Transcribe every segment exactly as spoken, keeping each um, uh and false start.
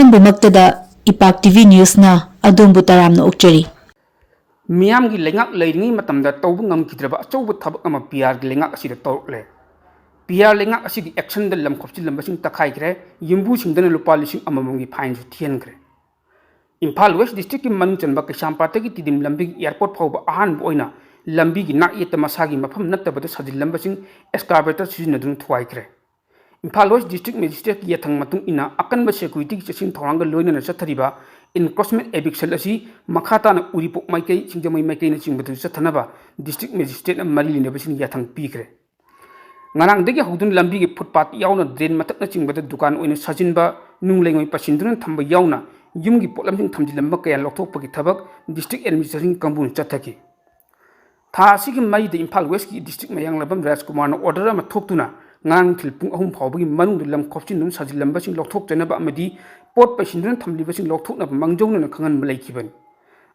ꯑꯍꯥꯟꯕꯃꯛꯇꯗ ꯏꯄꯥꯛ T V ꯅ꯭ꯌꯨꯁꯅ ꯑꯗꯣꯝꯕꯨ ꯇꯔꯥꯝꯅ ꯑꯣꯛꯆꯔꯤ꯫ ꯃꯤꯌꯥꯝꯒꯤ ꯂꯩꯉꯥꯛ ꯂꯩꯔꯤꯉꯩ ꯃꯇꯝꯗ ꯇꯧꯕ ꯉꯝꯈꯤꯗ꯭ꯔꯕ ꯑꯆꯧꯕ ꯊꯕꯛ ꯑꯃ ꯄꯤ ꯑꯥꯔꯒꯤ ꯂꯩꯉꯥꯛ ꯑꯁꯤꯗ ꯇꯧꯔꯛꯂꯦ꯫ ꯄꯤ ꯑꯥꯔ ꯂꯩꯉꯥꯛ ꯑꯁꯤꯒꯤ ꯑꯦꯛꯁꯟꯗ ꯂꯝ ꯈꯣꯞꯆꯤꯜꯂꯝꯕꯁꯤꯡ ꯇꯛꯈꯥꯏꯈ꯭ꯔꯦ, ꯌꯨꯝꯕꯨꯁꯤꯡꯗꯅ ꯂꯨꯄꯥ ꯂꯤꯁꯤꯡ ꯑꯃꯃꯝꯒꯤ ꯐꯥꯏꯟꯁꯨ ꯊꯤꯍꯟꯈ꯭ꯔꯦ꯫ ꯏꯝꯐꯥꯜ ꯋꯦꯁ ꯗꯤꯁꯇ꯭ꯔꯤꯛꯀꯤ ꯃꯅꯨꯡ ꯆꯟꯕ ꯀꯩꯁꯥꯝꯄꯥꯠꯇꯒꯤ ꯇꯤꯗꯤꯝ ꯂꯝꯕꯤꯒꯤ ꯑꯦꯌꯥꯔꯄꯣꯔꯠ ꯐꯥꯎꯕ ꯑꯍꯥꯟꯕ ꯑꯣꯏꯅ ꯂꯝꯕꯤꯒꯤ ꯅꯥꯛ ꯌꯦꯠꯇ ꯃꯁꯥꯒꯤ ꯃꯐꯝ ꯅꯠꯇꯕꯗ ꯁꯥꯖꯤꯜꯂꯝꯕꯁꯤꯡ ꯑꯦꯛꯁꯀꯥꯚꯦꯇꯔ ꯁꯤꯖꯤꯟꯅꯗꯨꯅ ꯊꯨꯒꯥꯏꯈ꯭ꯔꯦ꯫ ꯏꯝꯐꯥꯜ ꯋꯦꯁ ꯗꯤꯁꯇ꯭ꯔꯤꯛ ꯃꯦꯖꯤꯁꯇ꯭ꯔꯦꯠꯀꯤ ꯌꯥꯊꯪ ꯃꯇꯨꯡ ꯏꯟꯅ ꯑꯀꯟꯕ ꯁꯦꯀ꯭ꯌꯨꯔꯤꯇꯤꯒꯤ ꯆꯦꯛꯁꯤꯟ ꯊꯧꯔꯥꯡꯒ ꯂꯣꯏꯅꯅ ꯆꯠꯊꯔꯤꯕ ꯏꯟꯀ꯭ꯔꯣꯆꯃꯦꯟ ꯑꯦꯚꯤꯛꯁꯟ ꯑꯁꯤ ꯃꯈꯥ ꯇꯥꯅ ꯎꯔꯤꯄꯣꯛ ꯃꯥꯏꯀꯩ, ꯁꯤꯡꯖꯃꯩ ꯃꯥꯏꯀꯩꯅꯆꯤꯡꯕꯗꯁꯨ ꯆꯠꯊꯅꯕ ꯗꯤꯁꯇ꯭ꯔꯤꯛ ꯃꯦꯖꯤꯁꯇ꯭ꯔꯦꯠꯅ ꯃꯔꯤ ꯂꯩꯅꯕꯁꯤꯡ ꯌꯥꯊꯪ ꯄꯤꯈ꯭ꯔꯦ꯫ ꯉꯔꯥꯡꯗꯒꯤ ꯍꯧꯗꯨꯅ ꯂꯝꯕꯤꯒꯤ ꯐꯨꯠꯄꯥꯠ ꯌꯥꯎꯅ ꯗ꯭ꯔꯦꯟ ꯃꯊꯛꯅꯆꯤꯡꯕꯗ ꯗꯨꯀꯥꯟ ꯑꯣꯏꯅ ꯁꯥꯖꯤꯟꯕ, ꯅꯨꯡ ꯂꯩꯉꯣꯏ ꯄꯩꯁꯤꯟꯗꯨꯅ ꯊꯝꯕ ꯌꯥꯎꯅ ꯌꯨꯝꯒꯤ ꯄꯣꯠꯂꯝꯁꯤꯡ ꯊꯝꯖꯤꯜꯂꯝꯕ ꯀꯌꯥ ꯂꯧꯊꯣꯛꯄꯒꯤ ꯊꯕꯛ ꯗꯤꯁꯇ꯭ꯔꯤꯛ ꯑꯦꯗꯃꯤꯅꯤꯁꯇ꯭ꯔꯦꯁꯟ ꯀꯥꯡꯕꯨꯅ ꯆꯠꯊꯈꯤ꯫ ꯊꯥ ꯑꯁꯤꯒꯤ ꯃꯔꯤꯗ ꯏꯝꯐꯥꯜ ꯋꯦꯁꯀꯤ ꯗꯤꯁꯇ꯭ꯔꯤꯛ ꯃꯌꯥꯡꯂꯝꯕꯝ ꯔꯥꯖꯀꯨꯃꯥꯔꯅ ꯑꯣꯔꯗꯔ ꯑꯃ ꯊꯣꯛꯇꯨꯅ ꯉꯔꯥꯡ ꯅꯨꯡꯊꯤꯜ ꯄꯨꯡ ꯑꯍꯨꯝ ꯐꯥꯎꯕꯒꯤ ꯃꯅꯨꯡꯗ ꯂꯝ ꯈꯣꯞꯆꯤꯟꯗꯨꯅ ꯁꯥꯖꯤꯜꯂꯝꯕꯁꯤꯡ ꯂꯧꯊꯣꯛꯆꯅꯕ ꯑꯃꯗꯤ ꯄꯣꯠ ꯄꯩꯁꯤꯟꯗꯨꯅ ꯊꯝꯂꯤꯕꯁꯤꯡ ꯂꯧꯊꯣꯛꯅꯕ ꯃꯥꯡꯖꯧꯅꯅ ꯈꯪꯍꯟꯕ ꯂꯩꯈꯤꯕꯅꯤ꯫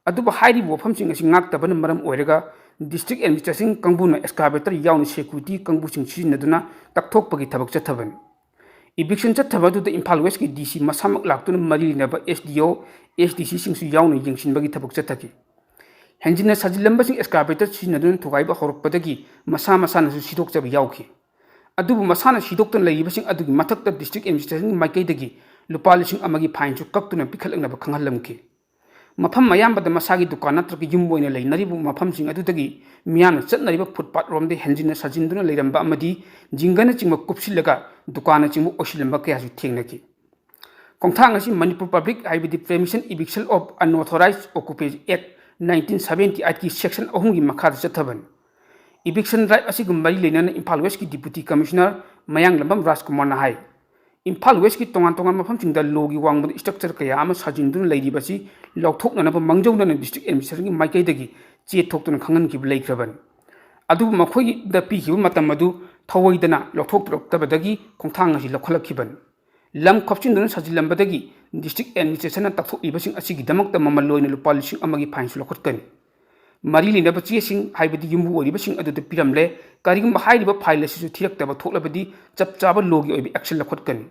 ꯑꯗꯨꯕꯨ ꯍꯥꯏꯔꯤꯕ ꯋꯥꯐꯝꯁꯤꯡ ꯑꯁꯤ ꯉꯥꯛꯇꯕꯅ ꯃꯔꯝ ꯑꯣꯏꯔꯒ ꯗꯤꯁꯇ꯭ꯔꯤꯛ ꯑꯦꯗꯃꯤꯅꯤꯁꯇ꯭ꯔꯦꯁꯟ ꯀꯥꯡꯕꯨꯅ ꯑꯦꯛꯁꯀꯥꯚꯦꯇꯔ ꯌꯥꯎꯅ ꯁꯦꯀ꯭ꯌꯨꯔꯤꯇꯤ ꯀꯥꯡꯕꯨꯁꯤꯡ ꯁꯤꯖꯤꯟꯅꯗꯨꯅ ꯇꯛꯊꯣꯛꯄꯒꯤ ꯊꯕꯛ ꯆꯠꯊꯕꯅꯤ꯫ ꯏꯚꯤꯛꯁꯟ ꯆꯠꯊꯕ ꯑꯗꯨꯗ ꯏꯝꯐꯥꯜ ꯋꯦꯁꯀꯤ ꯗꯤ ꯁꯤ ꯃꯁꯥꯃꯛ ꯂꯥꯛꯇꯨꯅ ꯃꯔꯤ ꯂꯩꯅꯕ ꯑꯦꯁ ꯗꯤ ꯑꯣ, ꯑꯦꯁ ꯗꯤ ꯁꯤꯁꯤꯡꯁꯨ ꯌꯥꯎꯅ ꯌꯦꯡꯁꯤꯟꯕꯒꯤ ꯊꯕꯛ ꯆꯠꯊꯈꯤ꯫ ꯍꯦꯟꯖꯤꯟꯅ ꯁꯥꯖꯤꯜꯂꯝꯕꯁꯤꯡ ꯑꯦꯛꯁꯀꯥꯚꯦꯇꯔ ꯁꯤꯖꯤꯟꯅꯗꯨꯅ ꯊꯨꯒꯥꯏꯕ ꯍꯧꯔꯛꯄꯗꯒꯤ ꯃꯁꯥ ꯃꯁꯥꯅꯁꯨ ꯁꯤꯗꯣꯛꯆꯕ ꯌꯥꯎꯈꯤ꯫ ꯑꯗꯨꯕꯨ ꯃꯁꯥꯅ ꯁꯤꯗꯣꯛꯇꯨꯅ ꯂꯩꯔꯤꯕꯁꯤꯡ ꯑꯗꯨꯒꯤ ꯃꯊꯛꯇ ꯗꯤꯁꯇ꯭ꯔꯤꯛ ꯑꯦꯗꯃꯤꯅꯤꯁꯇ꯭ꯔꯦꯁꯟꯒꯤ ꯃꯥꯏꯀꯩꯗꯒꯤ ꯂꯨꯄꯥ ꯂꯤꯁꯤꯡ ꯑꯃꯒꯤ ꯐꯥꯏꯟꯁꯨ ꯀꯛꯇꯨꯅ ꯄꯤꯈꯠꯂꯛꯅꯕ ꯈꯪꯍꯜꯂꯝꯈꯤ꯫ ꯃꯐꯝ ꯑꯌꯥꯝꯕꯗ ꯃꯁꯥꯒꯤ ꯗꯨꯀꯥꯟ ꯅꯠꯇ꯭ꯔꯒ ꯌꯨꯝ ꯑꯣꯏꯅ ꯂꯩꯅꯔꯤꯕ ꯃꯐꯝꯁꯤꯡ ꯑꯗꯨꯗꯒꯤ ꯃꯤꯌꯥꯝꯅ ꯆꯠꯅꯔꯤꯕ ꯐꯨꯠꯄꯥꯠ ꯔꯣꯝꯗ ꯍꯦꯟꯖꯤꯟꯅ ꯁꯥꯖꯤꯟꯗꯨꯅ ꯂꯩꯔꯝꯕ ꯑꯃꯗꯤ ꯖꯤꯡꯒꯅꯆꯤꯡꯕ ꯀꯨꯞꯁꯤꯜꯂꯒ ꯗꯨꯀꯥꯟꯅꯆꯤꯡꯕ ꯑꯣꯏꯁꯤꯜꯂꯝꯕ ꯀꯌꯥꯁꯨ ꯊꯦꯡꯅꯈꯤ꯫ ꯈꯣꯡꯊꯥꯡ ꯑꯁꯤ ꯃꯅꯤꯄꯨꯔ ꯄꯕ꯭ꯂꯤꯛ ꯍꯥꯏꯕꯗꯤ Permission Eviction of Unauthorized Occupation Act nineteen seventy eightꯀꯤ section ꯑꯍꯨꯝꯒꯤ ꯃꯈꯥꯗ ꯆꯠꯊꯕꯅꯤ꯫ ꯏꯚꯤꯛꯁꯟ ꯗ꯭ꯔꯥꯏꯚ ꯑꯁꯤꯒ ꯃꯔꯤ ꯂꯩꯅꯅ ꯏꯝꯐꯥꯜ ꯋꯦꯁꯀꯤ ꯗꯤꯄꯨꯇꯤ ꯀꯃꯤꯁꯅꯔ ꯃꯌꯥꯡꯂꯝꯕꯝ ꯔꯥꯖꯀꯨꯃꯥꯔꯅ ꯍꯥꯏ, ꯏꯝꯐꯥꯜ ꯋꯦꯁꯀꯤ ꯇꯣꯉꯥꯟ ꯇꯣꯉꯥꯟꯕ ꯃꯐꯝꯁꯤꯡꯗ ꯂꯣꯒꯤ ꯋꯥꯡꯃꯗ ꯏꯁꯇ꯭ꯔꯛꯆꯔ ꯀꯌꯥ ꯑꯃ ꯁꯥꯖꯤꯟꯗꯨꯅ ꯂꯩꯔꯤꯕ ꯑꯁꯤ ꯂꯧꯊꯣꯛꯅꯅꯕ ꯃꯥꯡꯖꯧꯅꯅ ꯗꯤꯁꯇ꯭ꯔꯤꯛ ꯑꯦꯗꯃꯤꯅꯤꯁꯇ꯭ꯔꯦꯁꯟꯒꯤ ꯃꯥꯏꯀꯩꯗꯒꯤ ꯆꯦ ꯊꯣꯛꯇꯨꯅ ꯈꯪꯍꯟꯈꯤꯕ ꯂꯩꯈ꯭ꯔꯕꯅꯤ꯫ ꯑꯗꯨꯕꯨ ꯃꯈꯣꯏꯗ ꯄꯤꯈꯤꯕ ꯃꯇꯝ ꯑꯗꯨ ꯊꯧꯑꯣꯏꯗꯅ ꯂꯧꯊꯣꯛꯇꯔꯛꯇꯕꯗꯒꯤ ꯈꯣꯡꯊꯥꯡ ꯑꯁꯤ ꯂꯧꯈꯠꯂꯛꯈꯤꯕꯅꯤ꯫ ꯂꯝ ꯈꯣꯞꯆꯤꯟꯗꯨꯅ ꯁꯥꯖꯤꯜꯂꯝꯕꯗꯒꯤ ꯗꯤꯁꯇ꯭ꯔꯤꯛ ꯑꯦꯗꯃꯤꯅꯤꯁꯇ꯭ꯔꯦꯁꯟꯅ ꯇꯛꯊꯣꯛꯂꯤꯕꯁꯤꯡ ꯑꯁꯤꯒꯤꯗꯃꯛꯇ ꯃꯃꯜ ꯂꯣꯏꯅ ꯂꯨꯄꯥ ꯂꯤꯁꯤꯡ ꯑꯃꯒꯤ ꯐꯥꯏꯟꯁꯨ ꯂꯧꯈꯠꯀꯅꯤ꯫ ꯃꯔꯤ ꯂꯩꯅꯕ ꯆꯦꯁꯤꯡ, ꯍꯥꯏꯕꯗꯤ ꯌꯨꯝꯕꯨ ꯑꯣꯏꯔꯤꯕꯁꯤꯡ ꯑꯗꯨꯗ ꯄꯤꯔꯝꯂꯦ꯫ ꯀꯔꯤꯒꯨꯝꯕ ꯍꯥꯏꯔꯤꯕ ꯐꯥꯏꯜ ꯑꯁꯤꯁꯨ ꯊꯤꯔꯛꯇꯕ ꯊꯣꯛꯂꯕꯗꯤ ꯆꯞ ꯆꯥꯕ ꯂꯣꯒꯤ ꯑꯣꯏꯕ ꯑꯦꯛꯁꯟ ꯂꯧꯈꯠꯀꯅꯤ꯫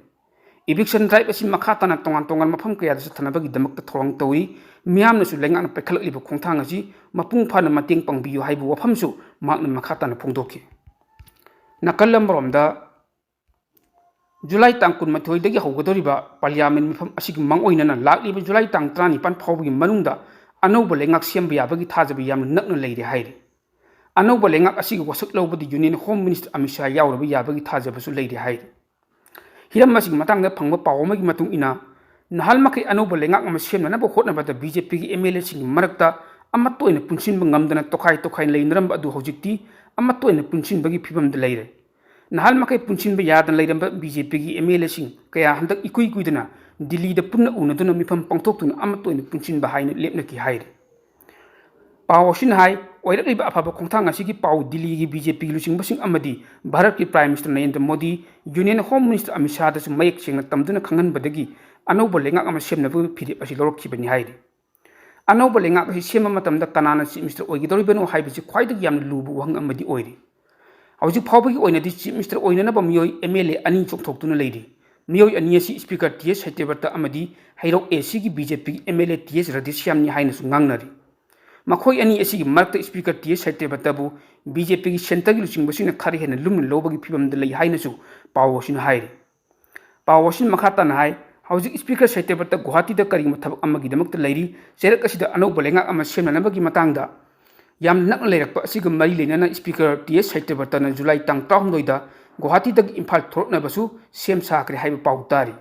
Eviction drive ꯑꯁꯤ ꯃꯈꯥ ꯇꯥꯅ ꯇꯣꯉꯥꯟ ꯇꯣꯉꯥꯟꯕ ꯃꯐꯝ ꯀꯌꯥꯗ ꯆꯠꯊꯅꯕꯒꯤꯗꯃꯛꯇ ꯊꯧꯔꯥꯡ ꯇꯧꯏ꯫ ꯃꯤꯌꯥꯝꯅꯁꯨ ꯂꯩꯉꯥꯛꯅ ꯄꯥꯏꯈꯠꯂꯛꯂꯤꯕ ꯈꯣꯡꯊꯥꯡ ꯑꯁꯤ ꯃꯄꯨꯡ ꯐꯥꯅ ꯃꯇꯦꯡ ꯄꯥꯡꯕꯤꯌꯨ ꯍꯥꯏꯕ ꯋꯥꯐꯝꯁꯨ ꯃꯍꯥꯛꯅ ꯃꯈꯥ ꯇꯥꯅ ꯐꯣꯡꯗꯣꯛꯈꯤ꯫ ꯅꯥꯀꯜ ꯑꯃꯔꯣꯝꯗ, ꯖꯨꯂꯥꯏ ꯇꯥꯡ ꯀꯨꯟꯃꯥꯊꯣꯏꯗꯒꯤ ꯍꯧꯒꯗꯧꯔꯤꯕ ꯄꯥꯔꯂꯤꯌꯥꯃꯦꯟ ꯃꯤꯐꯝ ꯑꯁꯤꯒꯤ ꯃꯥꯡꯑꯣꯏꯅꯅ ꯂꯥꯛꯂꯤꯕ ꯖꯨꯂꯥꯏ ꯇꯥꯡ ꯇꯔꯥꯅꯤꯄꯥꯟ ꯐꯥꯎꯕꯒꯤ ꯃꯅꯨꯡꯗ ꯑꯅꯧꯕ ꯂꯩꯉꯥꯛ ꯁꯦꯝꯕ ꯌꯥꯕꯒꯤ ꯊꯥꯖꯕ ꯌꯥꯝꯅ ꯅꯛꯅ ꯂꯩꯔꯦ ꯍꯥꯏꯔꯤ꯫ ꯑꯅꯧꯕ ꯂꯩꯉꯥꯛ ꯑꯁꯤꯒꯤ ꯋꯥꯁꯛ ꯂꯧꯕꯗ Union Home Minister Amit Shah ꯌꯥꯎꯔꯕ ꯌꯥꯕꯒꯤ ꯊꯥꯖꯕꯁꯨ ꯂꯩꯔꯦ ꯍꯥꯏꯔꯤ꯫ ꯍꯤꯔꯝ ꯑꯁꯤꯒꯤ ꯃꯇꯥꯡꯗ ꯐꯪꯕ ꯄꯥꯎ ꯑꯃꯒꯤ ꯃꯇꯨꯡ ꯏꯟꯅ, ꯅꯍꯥꯟ ꯃꯈꯩ ꯑꯅꯧꯕ ꯂꯩꯉꯥꯛ ꯑꯃ ꯁꯦꯝꯅꯅꯕ ꯍꯣꯠꯅꯕꯗ BJPꯒꯤ MLAꯁꯤꯡꯒꯤ ꯃꯔꯛꯇ ꯑꯃꯠꯇ ꯑꯣꯏꯅ ꯄꯨꯟꯁꯤꯟꯕ ꯉꯝꯗꯅ ꯇꯣꯈꯥꯏ ꯇꯣꯈꯥꯏ ꯂꯩꯅꯔꯝꯕ ꯑꯗꯨ ꯍꯧꯖꯤꯛꯇꯤ ꯑꯃꯠꯇ ꯑꯣꯏꯅ ꯄꯨꯟꯁꯤꯟꯕꯒꯤ ꯐꯤꯕꯝꯗ ꯂꯩꯔꯦ꯫ ꯅꯍꯥꯟ ꯃꯈꯩ ꯄꯨꯟꯁꯤꯟꯕ ꯌꯥꯗꯅ ꯂꯩꯔꯝꯕ BJPꯒꯤ MLAꯁꯤꯡ ꯀꯌꯥ ꯍꯟꯗꯛ ꯏꯀꯨꯏ ꯀꯨꯏꯗꯅ ꯗꯤꯜꯂꯤꯗ ꯄꯨꯟꯅ ꯎꯅꯗꯨꯅ ꯃꯤꯐꯝ ꯄꯥꯡꯊꯣꯛꯇꯨꯅ ꯑꯃꯠꯇ ꯑꯣꯏꯅ ꯄꯨꯟꯁꯤꯟꯕ ꯍꯥꯏꯅ ꯂꯦꯞꯅꯈꯤ ꯍꯥꯏꯔꯤ꯫ ꯄꯥꯎ ꯑꯁꯤꯅ ꯍꯥꯏ, ꯑꯣꯏꯔꯛꯂꯤꯕ ꯑꯐꯕ ꯈꯣꯡꯊꯥꯡ ꯑꯁꯤꯒꯤ ꯄꯥꯎ ꯗꯤꯜꯂꯤꯒꯤ BJP ꯂꯨꯆꯤꯡꯕꯁꯤꯡ ꯑꯃꯗꯤ ꯚꯥꯔꯠꯀꯤ Prime Minister Narendra Modi, Union Home Minister Amit ꯁꯥꯍꯗꯁꯨ ꯃꯌꯦꯛ ꯁꯦꯡꯅ ꯇꯝꯗꯨꯅ ꯈꯪꯍꯟꯕꯗꯒꯤ ꯑꯅꯧꯕ ꯂꯩꯉꯥꯛ ꯑꯃ ꯁꯦꯝꯅꯕꯒꯤ ꯐꯤꯔꯦꯞ ꯑꯁꯤ ꯂꯧꯔꯛꯈꯤꯕꯅꯤ ꯍꯥꯏꯔꯤ꯫ ꯑꯅꯧꯕ ꯂꯩꯉꯥꯛ ꯑꯁꯤ ꯁꯦꯝꯕ ꯃꯇꯝꯗ ꯀꯅꯥꯅ Chief Minister ꯑꯣꯏꯒꯗꯧꯔꯤꯕꯅꯣ ꯍꯥꯏꯕꯁꯤ ꯈ꯭ꯋꯥꯏꯗꯒꯤ ꯌꯥꯝꯅ ꯂꯨꯕ ꯋꯥꯍꯪ ꯑꯃꯗꯤ ꯑꯣꯏꯔꯤ꯫ ꯍꯧꯖꯤꯛ ꯐꯥꯎꯕꯒꯤ ꯑꯣꯏꯅꯗꯤ Chief Minister ꯑꯣꯏꯅꯅꯕ ꯃꯤꯑꯣꯏ MLA ꯑꯅꯤ ꯆꯣꯡꯊꯣꯛꯇꯨꯅ ꯂꯩꯔꯤ꯫ ꯃꯤꯑꯣꯏ ꯑꯅꯤ ꯑꯁꯤ Speaker ꯇꯤ ꯑꯦꯁ ꯁꯇ꯭ꯌꯕ꯭ꯔꯇ ꯑꯃꯗꯤ ꯍꯩꯔꯣꯛ ACꯒꯤ BJPꯒꯤ MLA ꯇꯤ ꯑꯦꯁ ꯔꯥꯙꯦꯁ꯭ꯌꯥꯝꯅꯤ ꯍꯥꯏꯅꯁꯨ ꯉꯥꯡꯅꯔꯤ꯫ ꯃꯈꯣꯏ ꯑꯅꯤ ꯑꯁꯤꯒꯤ ꯃꯔꯛꯇ Speaker ꯇꯤ ꯑꯦꯁ ꯁꯇ꯭ꯌꯕ꯭ꯔꯇꯕꯨ BJPꯒꯤ centreꯒꯤ ꯂꯨꯆꯤꯡꯕꯁꯤꯡꯅ ꯈꯔ ꯍꯦꯟꯅ ꯂꯨꯝꯅ ꯂꯧꯕꯒꯤ ꯐꯤꯕꯝꯗ ꯂꯩ ꯍꯥꯏꯅꯁꯨ ꯄꯥꯎ ꯑꯁꯤꯅ ꯍꯥꯏꯔꯤ꯫ ꯄꯥꯎ ꯑꯁꯤꯅ ꯃꯈꯥ ꯇꯥꯅ ꯍꯥꯏ, ꯍꯧꯖꯤꯛ Speaker ꯁꯇ꯭ꯌꯕ꯭ꯔꯇ ꯒꯨꯋꯥꯍꯥꯇꯤꯗ ꯀꯔꯤꯒꯨꯝꯕ ꯊꯕꯛ ꯑꯃꯒꯤꯗꯃꯛꯇ ꯂꯩꯔꯤ꯫ ꯆꯩꯔꯛ ꯑꯁꯤꯗ ꯑꯅꯧꯕ ꯂꯩꯉꯥꯛ ꯑꯃ ꯁꯦꯝꯅꯅꯕꯒꯤ ꯃꯇꯥꯡꯗ ꯌꯥꯝꯅ ꯅꯛꯅ ꯂꯩꯔꯛꯄ ꯑꯁꯤꯒ ꯃꯔꯤ ꯂꯩꯅꯅ Speaker ꯇꯤ ꯑꯦꯁ ꯁꯇ꯭ꯌꯕ꯭ꯔꯇꯅ ꯖꯨꯂꯥꯏ ꯇꯥꯡ ꯇꯔꯥꯍꯨꯝꯗꯣꯏꯗ ꯒꯨꯋꯥꯍꯥꯇꯤꯗꯒꯤ ꯏꯝꯐꯥꯜ ꯊꯣꯔꯛꯅꯕꯁꯨ ꯁꯦꯝ ꯁꯥꯈ꯭ꯔꯦ ꯍꯥꯏꯕ ꯄꯥꯎ ꯇꯥꯔꯤ꯫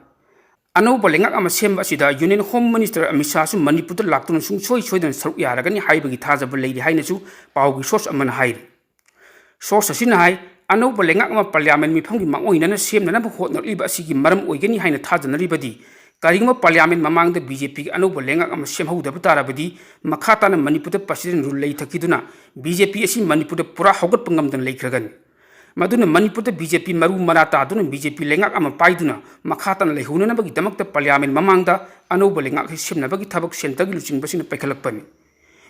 ꯑꯅꯧꯕ ꯂꯩꯉꯥꯛ ꯑꯃ ꯁꯦꯝꯕ ꯑꯁꯤꯗ Union Home Minister ꯑꯃꯤꯠ ꯁꯥꯍꯁꯨ ꯃꯅꯤꯄꯨꯔꯗ ꯂꯥꯛꯇꯨꯅ ꯁꯨꯡꯁꯣꯏ ꯁꯣꯏꯗꯅ ꯁꯔꯨꯛ ꯌꯥꯔꯒꯅꯤ ꯍꯥꯏꯕꯒꯤ ꯊꯥꯖꯕ ꯂꯩꯔꯤ ꯍꯥꯏꯅꯁꯨ ꯄꯥꯎꯒꯤ source ꯑꯃꯅ ꯍꯥꯏꯔꯤ꯫ Source ꯑꯁꯤꯅ ꯍꯥꯏ, ꯑꯅꯧꯕ ꯂꯩꯉꯥꯛ ꯑꯃ ꯄꯥꯔꯂꯤꯌꯥꯃꯦꯟ ꯃꯤꯐꯝꯒꯤ ꯃꯥꯡꯑꯣꯏꯅꯅ ꯁꯦꯝꯅꯅꯕ ꯍꯣꯠꯅꯔꯛꯂꯤꯕ ꯑꯁꯤꯒꯤ ꯃꯔꯝ ꯑꯣꯏꯒꯅꯤ ꯍꯥꯏꯅ ꯊꯥꯖꯅꯔꯤꯕꯗꯤ, ꯀꯔꯤꯒꯨꯝꯕ ꯄꯥꯔꯂꯤꯌꯥꯃꯦꯟ ꯃꯃꯥꯡꯗ BJPꯒꯤ ꯑꯅꯧꯕ ꯂꯩꯉꯥꯛ ꯑꯃ ꯁꯦꯝꯍꯧꯗꯕ ꯇꯥꯔꯕꯗꯤ, ꯃꯈꯥ ꯇꯥꯅ ꯃꯅꯤꯄꯨꯔꯗ President Rule ꯂꯩꯊꯈꯤꯗꯨꯅ BJP ꯑꯁꯤ ꯃꯅꯤꯄꯨꯔꯗ ꯄꯨꯔꯥ ꯍꯧꯒꯠꯄ ꯉꯝꯗꯅ ꯂꯩꯈ꯭ꯔꯒꯅꯤ꯫ ꯃꯗꯨꯅ ꯃꯅꯤꯄꯨꯔꯗ BJP ꯃꯔꯨ ꯃꯔꯥ ꯇꯥꯗꯨꯅ BJP ꯂꯩꯉꯥꯛ ꯑꯃ ꯄꯥꯏꯗꯨꯅ ꯃꯈꯥ ꯇꯥꯅ ꯂꯩꯍꯧꯅꯅꯕꯒꯤꯗꯃꯛꯇ ꯄꯥꯔꯂꯤꯌꯥꯃꯦꯟ ꯃꯃꯥꯡꯗ ꯑꯅꯧꯕ ꯂꯩꯉꯥꯛ ꯑꯁꯤ ꯁꯦꯝꯅꯕꯒꯤ ꯊꯕꯛ centreꯒꯤ ꯂꯨꯆꯤꯡꯕꯁꯤꯡꯅ ꯄꯥꯏꯈꯠꯂꯛꯄꯅꯤ꯫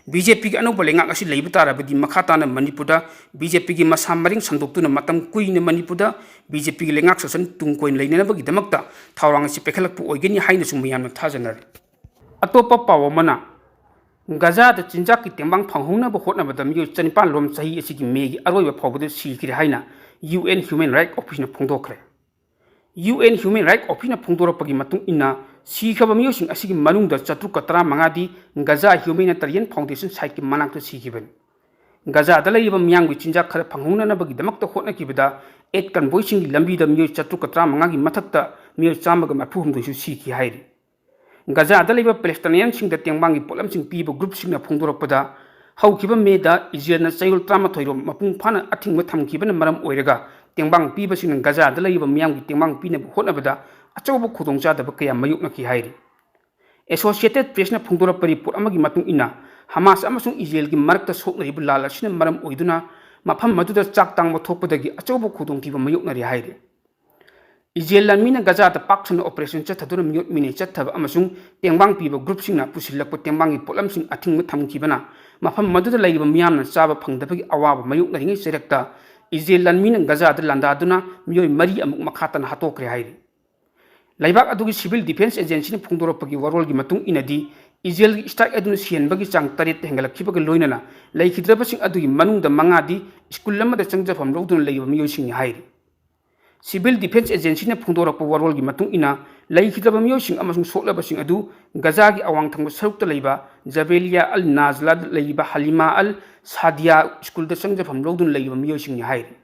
ꯕꯤ ꯖꯦ ꯄꯤꯒꯤ ꯑꯅꯧꯕ ꯂꯩꯉꯥꯛ ꯑꯁꯤ ꯂꯩꯕ ꯇꯥꯔꯕꯗꯤ ꯃꯈꯥ ꯇꯥꯅ ꯃꯅꯤꯄꯨꯔꯗ ꯕꯤ ꯖꯦ ꯄꯤꯒꯤ ꯃꯁꯥ ꯃꯔꯤꯡ ꯁꯟꯗꯣꯛꯇꯨꯅ ꯃꯇꯝ ꯀꯨꯏꯅ ꯃꯅꯤꯄꯨꯔꯗ ꯕꯤ ꯖꯦ ꯄꯤꯒꯤ ꯂꯩꯉꯥꯛ ꯁꯥꯁꯟ ꯇꯨꯡ ꯀꯣꯏꯅ ꯂꯩꯅꯅꯕꯒꯤꯗꯃꯛꯇ ꯊꯧꯔꯥꯡ ꯑꯁꯤ ꯄꯥꯏꯈꯠꯂꯛꯄ ꯑꯣꯏꯒꯅꯤ ꯍꯥꯏꯅꯁꯨ ꯃꯌꯥꯝꯅ ꯊꯥꯖꯅꯔꯤ꯫ ꯑꯇꯣꯞꯄ ꯄꯥꯎ ꯑꯃꯅ, ꯒꯖꯥꯗ ꯆꯤꯟꯖꯥꯛꯀꯤ ꯇꯦꯡꯕꯥꯡ ꯐꯪꯍꯧꯅꯕ ꯍꯣꯠꯅꯕꯗ ꯃꯤꯑꯣꯏ ꯆꯅꯤꯄꯥꯟ ꯔꯣꯝ ꯆꯍꯤ ꯑꯁꯤꯒꯤ ꯃꯦꯒꯤ ꯑꯔꯣꯏꯕ ꯐꯥꯎꯕꯗ ꯁꯤꯈ꯭ꯔꯦ ꯍꯥꯏꯅ ꯌꯨ ꯑꯦꯟ ꯍ꯭ꯌꯨꯃꯦꯟ ꯔꯥꯏꯠ ꯑꯣꯐꯤꯁꯅ ꯐꯣꯡꯗꯣꯛꯈ꯭ꯔꯦ꯫ ꯌꯨ ꯑꯦꯟ ꯍ꯭ꯌꯨꯃꯦꯟ ꯔꯥꯏꯠ ꯑꯣꯐꯤꯁꯅ ꯐꯣꯡꯗꯣꯔꯛꯄꯒꯤ ꯃꯇꯨꯡ ꯏꯟꯅ, ꯁꯤꯈ꯭ꯔꯕ ꯃꯤꯑꯣꯏꯁꯤꯡ ꯑꯁꯤꯒꯤ ꯃꯅꯨꯡꯗ ꯆꯥꯇ꯭ꯔꯨꯛꯀ ꯇꯔꯥꯃꯉꯥꯗꯤ ꯒꯖꯥ ꯍ꯭ꯌꯨꯃꯦꯅꯤꯇꯔꯤꯌꯟ ꯐꯥꯎꯟꯗꯦꯁꯟ ꯁꯥꯏꯠꯀꯤ ꯃꯅꯥꯛꯇ ꯁꯤꯈꯤꯕꯅꯤ꯫ ꯒꯖꯥꯗ ꯂꯩꯔꯤꯕ ꯃꯤꯌꯥꯝꯒꯤ ꯆꯤꯟꯖꯥꯛ ꯈꯔ ꯐꯪꯍꯧꯅꯅꯕꯒꯤꯗꯃꯛꯇ ꯍꯣꯠꯅꯈꯤꯕꯗ ꯑꯦꯗ ꯀꯟꯚꯣꯏꯁꯤꯡꯒꯤ ꯂꯝꯕꯤꯗ ꯃꯤꯑꯣꯏ ꯆꯥꯇ꯭ꯔꯨꯛꯀ ꯇꯔꯥꯃꯉꯥꯒꯤ ꯃꯊꯛꯇ ꯃꯤꯑꯣꯏ ꯆꯥꯝꯃꯒ ꯃꯔꯤꯐꯨ ꯍꯨꯝꯗꯣꯏꯁꯨ ꯁꯤꯈꯤ ꯍꯥꯏꯔꯤ꯫ ꯒꯖꯥꯗ ꯂꯩꯕ ꯄꯦꯂꯦꯁꯇꯥꯏꯅꯤꯌꯟꯁꯤꯡꯗ ꯇꯦꯡꯕꯥꯡꯒꯤ ꯄꯣꯠꯂꯝꯁꯤꯡ ꯄꯤꯕ ꯒ꯭ꯔꯨꯞꯁꯤꯡꯅ ꯐꯣꯡꯗꯣꯔꯛꯄꯗ, ꯍꯧꯈꯤꯕ ꯃꯦꯗ ꯏꯖꯔꯦꯜꯅ ꯆꯌꯣꯜ ꯇꯔꯥꯃꯥꯊꯣꯏ ꯔꯣꯝ ꯃꯄꯨꯡ ꯐꯥꯅ ꯑꯊꯤꯡꯕ ꯊꯝꯈꯤꯕꯅ ꯃꯔꯝ ꯑꯣꯏꯔꯒ ꯇꯦꯡꯕꯥꯡ ꯄꯤꯕꯁꯤꯡꯅ ꯒꯖꯥꯗ ꯂꯩꯔꯤꯕ ꯃꯤꯌꯥꯝꯒꯤ ꯇꯦꯡꯕꯥꯡ ꯄꯤꯅꯕ ꯍꯣꯠꯅꯕꯗ ꯑꯆꯧꯕ ꯈꯨꯗꯣꯡꯆꯥꯗꯕ ꯀꯌꯥ ꯃꯥꯌꯣꯛꯅꯈꯤ ꯍꯥꯏꯔꯤ꯫ ꯑꯦꯁꯣꯁꯤꯌꯦꯇꯦꯗ ꯄ꯭ꯔꯦꯁꯅ ꯐꯣꯡꯗꯣꯔꯛꯄ ꯔꯤꯄꯣꯔꯠ ꯑꯃꯒꯤ ꯃꯇꯨꯡ ꯏꯟꯅ, ꯍꯃꯥꯁ ꯑꯃꯁꯨꯡ ꯏꯖꯔꯦꯜꯒꯤ ꯃꯔꯛꯇ ꯁꯣꯛꯅꯔꯤꯕ ꯂꯥꯜ ꯑꯁꯤꯅ ꯃꯔꯝ ꯑꯣꯏꯗꯨꯅ ꯃꯐꯝ ꯑꯗꯨꯗ ꯆꯥꯛ ꯇꯥꯡꯕ ꯊꯣꯛꯄꯗꯒꯤ ꯑꯆꯧꯕ ꯈꯨꯗꯣꯡꯊꯤꯕ ꯃꯥꯌꯣꯛꯅꯔꯤ ꯍꯥꯏꯔꯤ꯫ ꯏꯖꯔꯦꯜ ꯂꯥꯟꯃꯤꯅ ꯒꯖꯥꯗ ꯄꯥꯛ ꯁꯟꯅ ꯑꯣꯄꯔꯦꯁꯟ ꯆꯠꯊꯗꯨꯅ ꯃꯤꯑꯣꯠ ꯃꯤꯅꯩ ꯆꯠꯊꯕ ꯑꯃꯁꯨꯡ ꯇꯦꯡꯕꯥꯡ ꯄꯤꯕ ꯒ꯭ꯔꯨꯞꯁꯤꯡꯅ ꯄꯨꯁꯤꯜꯂꯛꯄ ꯇꯦꯡꯕꯥꯡꯒꯤ ꯄꯣꯠꯂꯝꯁꯤꯡ ꯑꯊꯤꯡꯕ ꯊꯝꯈꯤꯕꯅ ꯃꯐꯝ ꯑꯗꯨꯗ ꯂꯩꯔꯤꯕ ꯃꯤꯌꯥꯝꯅ ꯆꯥꯕ ꯐꯪꯗꯕꯒꯤ ꯑꯋꯥꯕ ꯃꯥꯌꯣꯛꯅꯔꯤꯉꯩ ꯆꯩꯔꯛꯇ ꯏꯖꯔꯦꯜ ꯂꯥꯟꯃꯤꯅ ꯒꯖꯥꯗ ꯂꯥꯟꯗꯥꯗꯨꯅ ꯃꯤꯑꯣꯏ ꯃꯔꯤ ꯑꯃꯨꯛ ꯃꯈꯥ ꯇꯥꯅ ꯍꯥꯠꯇꯣꯛꯈ꯭ꯔꯦ ꯍꯥꯏꯔꯤ꯫ ꯂꯩꯕꯥꯛ ꯑꯗꯨꯒꯤ ꯁꯤꯚꯤꯜ ꯗꯤꯐꯦꯟꯁ ꯑꯦꯖꯦꯟꯁꯤꯅ ꯐꯣꯡꯗꯣꯔꯛꯄꯒꯤ ꯋꯥꯔꯣꯜꯒꯤ ꯃꯇꯨꯡ ꯏꯟꯅꯗꯤ, ꯏꯖꯔꯦꯜꯒꯤ ꯁ꯭ꯇ꯭ꯔꯥꯏꯛ ꯑꯗꯨꯅ ꯁꯤꯍꯟꯕꯒꯤ ꯆꯥꯡ ꯇꯔꯦꯠ ꯍꯦꯟꯒꯠꯂꯛꯈꯤꯕꯒ ꯂꯣꯏꯅꯅ ꯂꯩꯈꯤꯗ꯭ꯔꯕꯁꯤꯡ ꯑꯗꯨꯒꯤ ꯃꯅꯨꯡꯗ ꯃꯉꯥꯗꯤ ꯁ꯭ꯀꯨꯜ ꯑꯃꯗ ꯆꯪꯖꯐꯝ ꯂꯧꯗꯨꯅ ꯂꯩꯕ ꯃꯤꯑꯣꯏꯁꯤꯡꯅꯤ ꯍꯥꯏꯔꯤ꯫ ꯁꯤꯚꯤꯜ ꯗꯤꯐꯦꯟꯁ ꯑꯦꯖꯦꯟꯁꯤꯅ ꯐꯣꯡꯗꯣꯔꯛꯄ ꯋꯥꯔꯣꯜꯒꯤ ꯃꯇꯨꯡ ꯏꯟꯅ, ꯂꯩꯈꯤꯗ꯭ꯔꯕ ꯃꯤꯑꯣꯏꯁꯤꯡ ꯑꯃꯁꯨꯡ ꯁꯣꯛꯂꯕꯁꯤꯡ ꯑꯗꯨ ꯒꯖꯥꯒꯤ ꯑꯋꯥꯡ ꯊꯪꯕ ꯁꯔꯨꯛꯇ ꯂꯩꯕ ꯖꯕꯦꯂꯤꯌꯥ ꯑꯜ ꯅꯥꯖꯂꯥꯗ ꯂꯩꯔꯤꯕ ꯍꯂꯤꯃꯥ ꯑꯜ ꯁꯥꯗꯤꯌꯥ ꯁ꯭ꯀꯨꯜꯗ ꯆꯪꯖꯐꯝ ꯂꯧꯗꯨꯅ ꯂꯩꯔꯤꯕ ꯃꯤꯑꯣꯏꯁꯤꯡꯅꯤ ꯍꯥꯏꯔꯤ꯫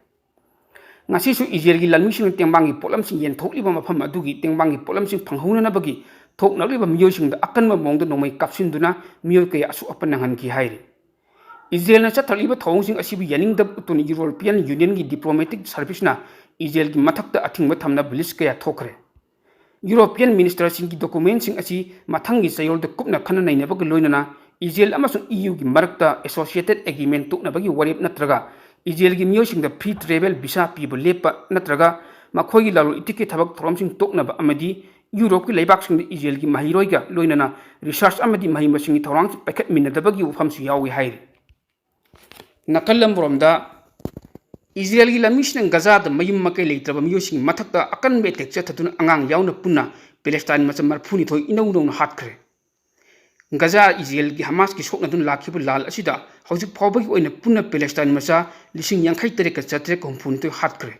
ꯉꯁꯤꯁꯨ ꯏꯖꯔꯦꯜꯒꯤ ꯂꯥꯟꯃꯤꯁꯤꯡꯅ ꯇꯦꯡꯕꯥꯡꯒꯤ ꯄꯣꯠꯂꯝꯁꯤꯡ ꯌꯦꯟꯊꯣꯛꯂꯤꯕ ꯃꯐꯝ ꯑꯗꯨꯒꯤ ꯇꯦꯡꯕꯥꯡꯒꯤ ꯄꯣꯠꯂꯝꯁꯤꯡ ꯐꯪꯍꯧꯅꯅꯕꯒꯤ ꯊꯣꯛꯅꯔꯤꯕ ꯃꯤꯑꯣꯏꯁꯤꯡꯗ ꯑꯀꯟꯕ ꯃꯑꯣꯡꯗ ꯅꯣꯡꯃꯩ ꯀꯥꯞꯁꯤꯟꯗꯨꯅ ꯃꯤꯑꯣꯏ ꯀꯌꯥ ꯑꯁꯣꯛ ꯑꯄꯟ ꯅꯪꯍꯟꯈꯤ ꯍꯥꯏꯔꯤ꯫ ꯏꯖꯔꯦꯜꯅ ꯆꯠꯊꯔꯛꯂꯤꯕ ꯊꯧꯑꯣꯡꯁꯤꯡ ꯑꯁꯤꯕꯨ ꯌꯥꯅꯤꯡꯗꯕ ꯎꯠꯇꯨꯅ ꯌꯨꯔꯣꯄꯤꯌꯟ ꯌꯨꯅꯤꯌꯟꯒꯤ ꯗꯤꯄ꯭ꯂꯣꯃꯦꯇꯤꯛ ꯁꯔꯚꯤꯁꯅ ꯏꯖꯔꯦꯜꯒꯤ ꯃꯊꯛꯇ ꯑꯊꯤꯡꯕ ꯊꯝꯅꯕ ꯂꯤꯁ ꯀꯌꯥ ꯊꯣꯛꯈ꯭ꯔꯦ꯫ ꯌꯨꯔꯣꯄꯤꯌꯟ ꯃꯤꯅꯤꯁꯇꯔꯁꯤꯡꯒꯤ ꯗꯣꯀꯨꯃꯦꯟꯁꯤꯡ ꯑꯁꯤ ꯃꯊꯪꯒꯤ ꯆꯌꯣꯜꯗ ꯀꯨꯞꯅ ꯈꯟꯅ ꯅꯩꯅꯕꯒ ꯂꯣꯏꯅꯅ ꯏꯖꯔꯦꯜ ꯑꯃꯁꯨꯡ ꯏ ꯌꯨꯒꯤ ꯃꯔꯛꯇ ꯑꯦꯁꯣꯁꯤꯌꯦꯇꯦꯗ ꯑꯦꯒ꯭ꯔꯤꯃꯦꯟ ꯇꯣꯛꯅꯕꯒꯤ ꯋꯥꯔꯦꯞ ꯅꯠꯇ꯭ꯔꯒ ꯏꯖꯔꯦꯜꯒꯤ ꯃꯤꯑꯣꯏꯁꯤꯡꯗ ꯐ꯭ꯔꯤ ꯇ꯭ꯔꯦꯚꯦꯜ ꯚꯤꯁꯥ ꯄꯤꯕ ꯂꯦꯞꯄ ꯅꯠꯇ꯭ꯔꯒ ꯃꯈꯣꯏꯒꯤ ꯂꯂꯣꯟ ꯏꯇꯤꯛꯀꯤ ꯊꯕꯛ ꯊꯧꯔꯝꯁꯤꯡ ꯇꯣꯛꯅꯕ ꯑꯃꯗꯤ ꯌꯨꯔꯣꯞꯀꯤ ꯂꯩꯕꯥꯛꯁꯤꯡꯗ ꯏꯖꯔꯦꯜꯒꯤ ꯃꯍꯩꯔꯣꯏꯒ ꯂꯣꯏꯅꯅ ꯔꯤꯁꯔꯆ ꯑꯃꯗꯤ ꯃꯍꯩ ꯃꯁꯤꯡꯒꯤ ꯊꯧꯔꯥꯡꯁꯤꯡ ꯄꯥꯏꯈꯠꯃꯤꯟꯅꯗꯕꯒꯤ ꯋꯥꯐꯝꯁꯨ ꯌꯥꯎꯏ ꯍꯥꯏꯔꯤ꯫ ꯅꯥꯀꯜ ꯑꯃꯔꯣꯝꯗ, ꯏꯖꯔꯦꯜꯒꯤ ꯂꯝꯃꯤꯁꯤꯡꯅ ꯒꯖꯥꯗ ꯃꯌꯨꯝ ꯃꯀꯩ ꯂꯩꯇ꯭ꯔꯕ ꯃꯤꯑꯣꯏꯁꯤꯡꯒꯤ ꯃꯊꯛꯇ ꯑꯀꯟꯕ ꯑꯦꯇꯦꯛ ꯆꯠꯊꯗꯨꯅ ꯑꯉꯥꯡ ꯌꯥꯎꯅ ꯄꯨꯟꯅ ꯄꯦꯂꯦꯁꯇꯥꯏꯟ ꯃꯆꯥ ꯃꯔꯤꯐꯨ ꯅꯤꯊꯣꯏ ꯏꯅꯧ ꯅꯧꯅ ꯍꯥꯠꯈ꯭ꯔꯦ꯫ ꯒꯖꯥ ꯏꯖꯔꯦꯜꯒꯤ ꯍꯃꯥꯁꯀꯤ ꯁꯣꯛꯅꯗꯨꯅ ꯂꯥꯛꯈꯤꯕ ꯂꯥꯟ ꯑꯁꯤꯗ ꯍꯧꯖꯤꯛ ꯐꯥꯎꯕꯒꯤ ꯑꯣꯏꯅ ꯄꯨꯟꯅ ꯄꯦꯂꯦꯁꯇꯥꯏꯟ ꯃꯆꯥ ꯂꯤꯁꯤꯡ ꯌꯥꯡꯈꯩ ꯇꯔꯦꯠꯀ ꯆꯥꯇ꯭ꯔꯦꯠꯀ ꯍꯨꯝꯐꯨ ꯅꯤꯊꯣꯏ ꯍꯥꯠꯈ꯭ꯔꯦ꯫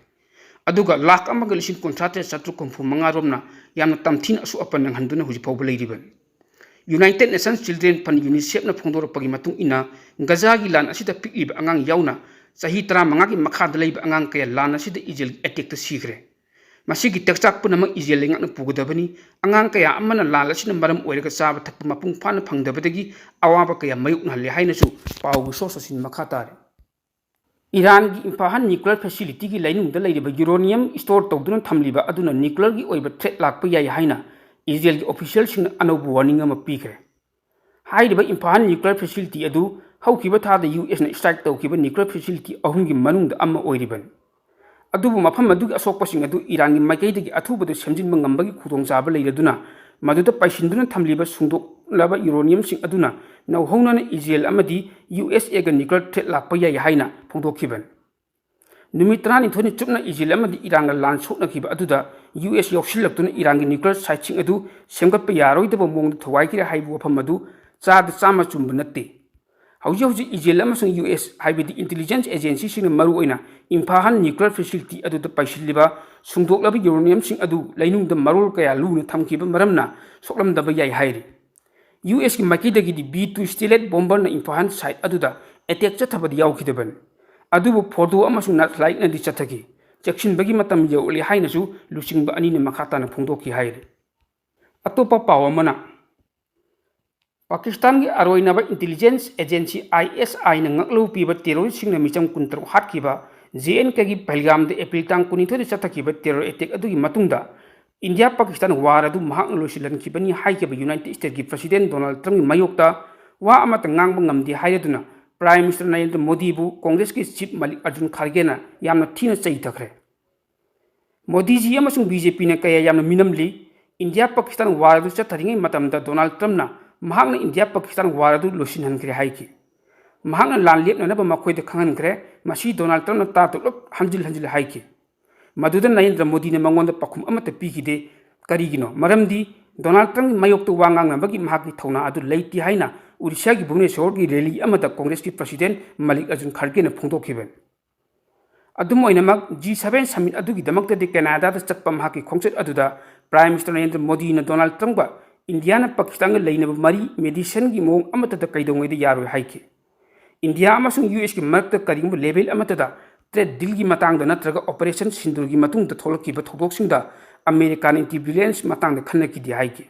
ꯑꯗꯨꯒ ꯂꯥꯈ ꯑꯃꯒ ꯂꯤꯁꯤꯡ ꯀꯨꯟꯊ꯭ꯔꯥ ꯇꯔꯦꯠ ꯆꯥꯇ꯭ꯔꯨꯛ ꯍꯨꯝꯐꯨ ꯃꯉꯥ ꯔꯣꯝꯅ ꯌꯥꯝꯅ ꯇꯝꯊꯤꯅ ꯑꯁꯣꯛ ꯑꯄꯟ ꯅꯪꯍꯟꯗꯨꯅ ꯍꯧꯖꯤꯛ ꯐꯥꯎꯕ ꯂꯩꯔꯤꯕꯅꯤ꯫ United Nations Children Fund, UNICEFꯅ ꯐꯣꯡꯗꯣꯔꯛꯄꯒꯤ ꯃꯇꯨꯡ ꯏꯟꯅ, ꯒꯖꯥꯒꯤ ꯂꯥꯟ ꯑꯁꯤꯗ ꯄꯤꯛꯂꯤꯕ ꯑꯉꯥꯡ ꯌꯥꯎꯅ ꯆꯍꯤ ꯇꯔꯥꯃꯉꯥꯒꯤ ꯃꯈꯥꯗ ꯂꯩꯕ ꯑꯉꯥꯡ ꯀꯌꯥ ꯂꯥꯟ ꯑꯁꯤꯗ ꯏꯖꯔꯦꯜꯒꯤ ꯑꯦꯇꯦꯛꯇ ꯁꯤꯈ꯭ꯔꯦ꯫ ꯃꯁꯤꯒꯤ ꯇꯦꯛꯆꯥꯛ ꯄꯨꯝꯅꯃꯛ ꯏꯖꯔꯦꯜ ꯂꯩꯉꯥꯛꯅ ꯄꯨꯒꯗꯕꯅꯤ꯫ ꯑꯉꯥꯡ ꯀꯌꯥ ꯑꯃꯅ ꯂꯥꯟ ꯑꯁꯤꯅ ꯃꯔꯝ ꯑꯣꯏꯔꯒ ꯆꯥꯕ ꯊꯛꯄ ꯃꯄꯨꯡ ꯐꯥꯅ ꯐꯪꯗꯕꯗꯒꯤ ꯑꯋꯥꯕ ꯀꯌꯥ ꯃꯥꯌꯣꯛꯅꯍꯜꯂꯦ ꯍꯥꯏꯅꯁꯨ ꯄꯥꯎꯒꯤ ꯁꯣꯔꯁ ꯑꯁꯤꯅ ꯃꯈꯥ ꯇꯥꯔꯤ꯫ ꯏꯔꯥꯟꯒꯤ ꯏꯝꯐꯥꯍꯟ ꯅ꯭ꯌꯨꯀ꯭ꯂꯤꯌꯔ ꯐꯦꯁꯤꯂꯤꯇꯤꯒꯤ ꯂꯩꯅꯨꯡꯗ ꯂꯩꯔꯤꯕ ꯌꯨꯔꯣꯅꯤꯌꯝ ꯁ꯭ꯇꯣꯔ ꯇꯧꯗꯨꯅ ꯊꯝꯂꯤꯕ ꯑꯗꯨꯅ ꯅ꯭ꯌꯨꯀ꯭ꯂꯤꯌꯔꯒꯤ ꯑꯣꯏꯕ ꯊ꯭ꯔꯦꯠ ꯂꯥꯛꯄ ꯌꯥꯏ ꯍꯥꯏꯅ ꯏꯖꯔꯦꯜꯒꯤ ꯑꯣꯐꯤꯁꯤꯌꯦꯜꯁꯤꯡꯅ ꯑꯅꯧꯕ ꯋꯥꯔꯅꯤꯡ ꯑꯃ ꯄꯤꯈ꯭ꯔꯦ꯫ ꯍꯥꯏꯔꯤꯕ ꯏꯝꯐꯥꯍꯟ ꯅ꯭ꯌꯨꯀ꯭ꯂꯤꯌꯔ ꯐꯦꯁꯤꯂꯤꯇꯤ ꯑꯗꯨ ꯍꯧꯈꯤꯕ ꯊꯥꯗ ꯌꯨ ꯑꯦꯁꯅ ꯁ꯭ꯇ꯭ꯔꯥꯏꯛ ꯇꯧꯈꯤꯕ ꯅ꯭ꯌꯨꯀ꯭ꯂꯤꯌꯔ ꯐꯦꯁꯤꯂꯤꯇꯤ ꯑꯍꯨꯝꯒꯤ ꯃꯅꯨꯡꯗ ꯑꯃ ꯑꯣꯏꯔꯤꯕꯅꯤ꯫ ꯑꯗꯨꯕꯨ ꯃꯐꯝ ꯑꯗꯨꯒꯤ ꯑꯁꯣꯛꯄꯁꯤꯡ ꯑꯗꯨ ꯏꯔꯥꯟꯒꯤ ꯃꯥꯏꯀꯩꯗꯒꯤ ꯑꯊꯨꯕꯗ ꯁꯦꯝꯖꯤꯟꯕ ꯉꯝꯕꯒꯤ ꯈꯨꯗꯣꯡꯆꯥꯕ ꯂꯩꯔꯗꯨꯅ, ꯃꯗꯨꯗ ꯄꯩꯁꯤꯟꯗꯨꯅ ꯊꯝꯂꯤꯕ ꯁꯨꯡꯗꯣꯛꯂꯕ ꯌꯨꯔꯣꯅꯤꯌꯝꯁꯤꯡ ꯑꯗꯨꯅ ꯅꯧꯍꯧꯅꯅ ꯏꯖꯔꯦꯜ ꯑꯃꯗꯤ ꯌꯨ ꯑꯦꯁ ꯑꯦꯒ ꯅ꯭ꯌꯨꯀ꯭ꯂꯤꯌꯔ ꯊ꯭ꯔꯦꯠ ꯂꯥꯛꯄ ꯌꯥꯏ ꯍꯥꯏꯅ ꯐꯣꯡꯗꯣꯛꯈꯤꯕꯅꯤ꯫ ꯅꯨꯃꯤꯠ ꯇꯔꯥꯅꯤꯊꯣꯏꯅꯤ ꯆꯨꯞꯅ ꯏꯖꯔꯦꯜ ꯑꯃꯗꯤ ꯏꯔꯥꯟꯒ ꯂꯥꯟ ꯁꯣꯛꯅꯈꯤꯕ ꯑꯗꯨꯗ ꯌꯨ ꯑꯦꯁ ꯌꯥꯎꯁꯤꯜꯂꯛꯇꯨꯅ ꯏꯔꯥꯟꯒꯤ ꯅ꯭ꯌꯨꯀ꯭ꯂꯤꯌꯔ ꯁꯥꯏꯠꯁꯤꯡ ꯑꯗꯨ ꯁꯦꯝꯒꯠꯄ ꯌꯥꯔꯣꯏꯗꯕ ꯃꯑꯣꯡꯗ ꯊꯨꯒꯥꯏꯈ꯭ꯔꯦ ꯍꯥꯏꯕ ꯋꯥꯐꯝ ꯑꯗꯨ ꯆꯥꯗ ꯆꯥꯝꯃ ꯆꯨꯝꯕ ꯅꯠꯇꯦ꯫ ꯍꯧꯖꯤꯛ ꯍꯧꯖꯤꯛ ꯏꯖꯔꯦꯜ ꯑꯃꯁꯨꯡ ꯌꯨ ꯑꯦꯁ, ꯍꯥꯏꯕꯗꯤ ꯏꯟꯇꯦꯂꯤꯖꯦꯟꯁ ꯑꯦꯖꯦꯟꯁꯤꯁꯤꯡꯅ ꯃꯔꯨꯑꯣꯏꯅ ꯏꯝꯐꯥꯍꯟ ꯅ꯭ꯌꯨꯀ꯭ꯂꯤꯌꯔ ꯐꯦꯁꯤꯂꯤꯇꯤ ꯑꯗꯨꯗ ꯄꯩꯁꯤꯜꯂꯤꯕ ꯁꯨꯡꯗꯣꯛꯂꯕ ꯌꯨꯔꯣꯅꯤꯌꯝꯁꯤꯡ ꯑꯗꯨ ꯂꯩꯅꯨꯡꯗ ꯃꯔꯣꯜ ꯀꯌꯥ ꯂꯨꯅ ꯊꯝꯈꯤꯕ ꯃꯔꯝꯅ ꯁꯣꯛꯂꯝꯗꯕ ꯌꯥꯏ ꯍꯥꯏꯔꯤ꯫ ꯌꯨ ꯑꯦꯁꯀꯤ ꯃꯥꯏꯀꯩꯗꯒꯤꯗꯤ ꯕꯤ ꯇꯨ ꯁ꯭ꯇꯤꯂꯦꯠ ꯕꯣꯝꯕꯔꯅ ꯏꯝꯐꯥꯍꯟ ꯁꯥꯏꯠ ꯑꯗꯨꯗ ꯑꯦꯇꯦꯛ ꯆꯠꯊꯕꯗꯤ ꯌꯥꯎꯈꯤꯗꯕꯅꯤ꯫ ꯑꯗꯨꯕꯨ ꯐꯣꯔꯗꯣ ꯑꯃꯁꯨꯡ ꯅꯥꯊꯂꯥꯏꯠꯅꯗꯤ ꯆꯠꯊꯈꯤ꯫ ꯆꯦꯛꯁꯤꯟꯕꯒꯤ ꯃꯇꯝ ꯌꯧꯔꯛꯂꯦ ꯍꯥꯏꯅꯁꯨ ꯂꯨꯆꯤꯡꯕ ꯑꯅꯤꯅ ꯃꯈꯥ ꯇꯥꯅ ꯐꯣꯡꯗꯣꯛꯈꯤ ꯍꯥꯏꯔꯤ꯫ ꯑꯇꯣꯞꯄ ꯄꯥꯎ ꯑꯃꯅ, ꯄꯥꯀꯤꯁꯇꯥꯟꯒꯤ ꯑꯔꯣꯏꯅꯕ ꯏꯟꯇꯦꯂꯤꯖꯦꯟꯁ ꯑꯦꯖꯦꯟꯁꯤ ꯑꯥꯏ ꯑꯦꯁ ꯑꯥꯏꯅ ꯉꯛꯂꯧ ꯄꯤꯕ ꯇꯦꯔꯣꯔꯤꯁꯁꯤꯡꯅ ꯃꯤꯆꯝ ꯀꯨꯟꯇꯔꯨꯛ ꯍꯥꯠꯈꯤꯕ ꯖꯦ ꯑꯦꯟ ꯀꯦꯒꯤ ꯄꯍꯜꯒꯥꯝꯗ ꯑꯦꯄ꯭ꯔꯤꯜ ꯇꯥꯡ ꯀꯨꯟꯅꯤꯊꯣꯏꯗ ꯆꯠꯊꯈꯤꯕ ꯇꯦꯔꯣꯔ ꯑꯦꯇꯦꯛ ꯑꯗꯨꯒꯤ ꯃꯇꯨꯡꯗ ꯏꯟꯗꯤꯌꯥ ꯄꯥꯀꯤꯁꯇꯥꯟ ꯋꯥꯔ ꯑꯗꯨ ꯃꯍꯥꯛꯅ ꯂꯣꯏꯁꯤꯜꯍꯟꯈꯤꯕꯅꯤ ꯍꯥꯏꯈꯤꯕ ꯌꯨꯅꯥꯏꯇꯦꯗ ꯁ꯭ꯇꯦꯠꯀꯤ ꯄ꯭ꯔꯁꯤꯗꯦꯟ ꯗꯣꯅꯥꯜꯗ ꯇ꯭ꯔꯝꯞꯀꯤ ꯃꯥꯌꯣꯛꯇ ꯋꯥ ꯑꯃꯠꯇ ꯉꯥꯡꯕ ꯉꯝꯗꯦ ꯍꯥꯏꯔꯗꯨꯅ ꯄ꯭ꯔꯥꯏꯝ ꯃꯤꯅꯤꯁꯇꯔ ꯅꯔꯦꯟꯗ꯭ꯔ ꯃꯣꯗꯤꯕꯨ ꯀꯣꯡꯒ꯭ꯔꯦꯁꯀꯤ ꯆꯤꯐ ꯃꯜꯂꯤꯀꯥꯔꯖꯨꯟ ꯈꯥꯔꯒꯦꯅ ꯌꯥꯝꯅ ꯊꯤꯅ ꯆꯩꯊꯈ꯭ꯔꯦ꯫ ꯃꯣꯗꯤꯖꯤ ꯑꯃꯁꯨꯡ ꯕꯤ ꯖꯦ ꯄꯤꯅ ꯀꯌꯥ ꯌꯥꯝꯅ ꯃꯤꯅꯝꯂꯤ꯫ ꯏꯟꯗꯤꯌꯥ ꯄꯥꯀꯤꯁꯇꯥꯟ ꯋꯥꯔ ꯑꯗꯨ ꯆꯠꯊꯔꯤꯉꯩ ꯃꯇꯝꯗ ꯗꯣꯅꯥꯜꯗ ꯇ꯭ꯔꯝꯞꯅ ꯃꯍꯥꯛꯅ ꯏꯟꯗꯤꯌꯥ ꯄꯥꯀꯤꯁꯇꯥꯟ ꯋꯥꯔ ꯑꯗꯨ ꯂꯣꯏꯁꯤꯟꯍꯟꯈ꯭ꯔꯦ ꯍꯥꯏꯈꯤ꯫ ꯃꯍꯥꯛꯅ ꯂꯥꯟ ꯂꯦꯞꯅꯅꯕ ꯃꯈꯣꯏꯗ ꯈꯪꯍꯟꯈ꯭ꯔꯦ꯫ ꯃꯁꯤ ꯗꯣꯅꯥꯜꯗ ꯇ꯭ꯔꯝꯞꯅ ꯇꯔꯥ ꯇꯔꯨꯛꯂꯛ ꯍꯟꯖꯤꯜ ꯍꯟꯖꯤꯜ ꯍꯥꯏꯈꯤ꯫ ꯃꯗꯨꯗ ꯅꯔꯦꯟꯗ꯭ꯔ ꯃꯣꯗꯤꯅ ꯃꯉꯣꯟꯗ ꯄꯥꯎꯈꯨꯝ ꯑꯃꯠꯇ ꯄꯤꯈꯤꯗꯦ꯫ ꯀꯔꯤꯒꯤꯅꯣ? ꯃꯔꯝꯗꯤ ꯗꯣꯅꯥꯜꯗ ꯇ꯭ꯔꯝꯞꯀꯤ ꯃꯥꯌꯣꯛꯇ ꯋꯥ ꯉꯥꯡꯅꯕꯒꯤ ꯃꯍꯥꯛꯀꯤ ꯊꯧꯅꯥ ꯑꯗꯨ ꯂꯩꯇꯦ ꯍꯥꯏꯅ ꯎꯔꯤꯁ꯭ꯌꯥꯒꯤ ꯚꯨꯕꯅꯦꯁꯣꯔꯒꯤ ꯔꯦꯂꯤ ꯑꯃꯗ ꯀꯣꯡꯒ꯭ꯔꯦꯁꯀꯤ ꯄ꯭ꯔꯁꯤꯗꯦꯟ ꯃꯜꯂꯤꯛ ꯑꯔꯖꯨꯟ ꯈꯔꯒꯦꯅ ꯐꯣꯡꯗꯣꯛꯈꯤꯕꯅꯤ꯫ ꯑꯗꯨꯝ ꯑꯣꯏꯅꯃꯛ, ꯖꯤ ꯁꯚꯦꯟ ꯁꯃꯤꯠ ꯑꯗꯨꯒꯤꯗꯃꯛꯇꯗꯤ ꯀꯦꯅꯥꯗꯥꯗ ꯆꯠꯄ ꯃꯍꯥꯛꯀꯤ ꯈꯣꯡꯆꯠ ꯑꯗꯨꯗ ꯄ꯭ꯔꯥꯏꯝ ꯃꯤꯅꯤꯁꯇꯔ ꯅꯔꯦꯟꯗ꯭ꯔ ꯃꯣꯗꯤꯅ ꯗꯣꯅꯥꯜꯗ ꯇ꯭ꯔꯝꯞꯀ ꯏꯟꯗꯤꯌꯥꯅ ꯄꯥꯀꯤꯁꯇꯥꯟꯒ ꯂꯩꯅꯕ ꯃꯔꯤ ꯃꯦꯗꯤꯁꯟꯒꯤ ꯃꯑꯣꯡ ꯑꯃꯠꯇꯗ ꯀꯩꯗꯧꯉꯩꯗ ꯌꯥꯔꯣꯏ ꯍꯥꯏꯈꯤ꯫ ꯏꯟꯗꯤꯌꯥ ꯑꯃꯁꯨꯡ ꯌꯨ ꯑꯦꯁꯀꯤ ꯃꯔꯛꯇ ꯀꯔꯤꯒꯨꯝꯕ ꯂꯦꯚꯦꯜ ꯑꯃꯠꯇꯗ ꯇ꯭ꯔꯦꯗ ꯗꯤꯜꯒꯤ ꯃꯇꯥꯡꯗ ꯅꯠꯇ꯭ꯔꯒ ꯑꯣꯄꯔꯦꯁꯟ ꯁꯤꯟꯗꯨꯔꯒꯤ ꯃꯇꯨꯡꯗ ꯊꯣꯛꯂꯛꯈꯤꯕ ꯊꯧꯗꯣꯛꯁꯤꯡꯗ ꯑꯃꯦꯔꯤꯀꯥꯅ ꯏꯟꯇꯔꯐꯤꯌꯔꯦꯟꯁ ꯃꯇꯥꯡꯗ ꯈꯟꯅꯈꯤꯗꯦ ꯍꯥꯏꯈꯤ꯫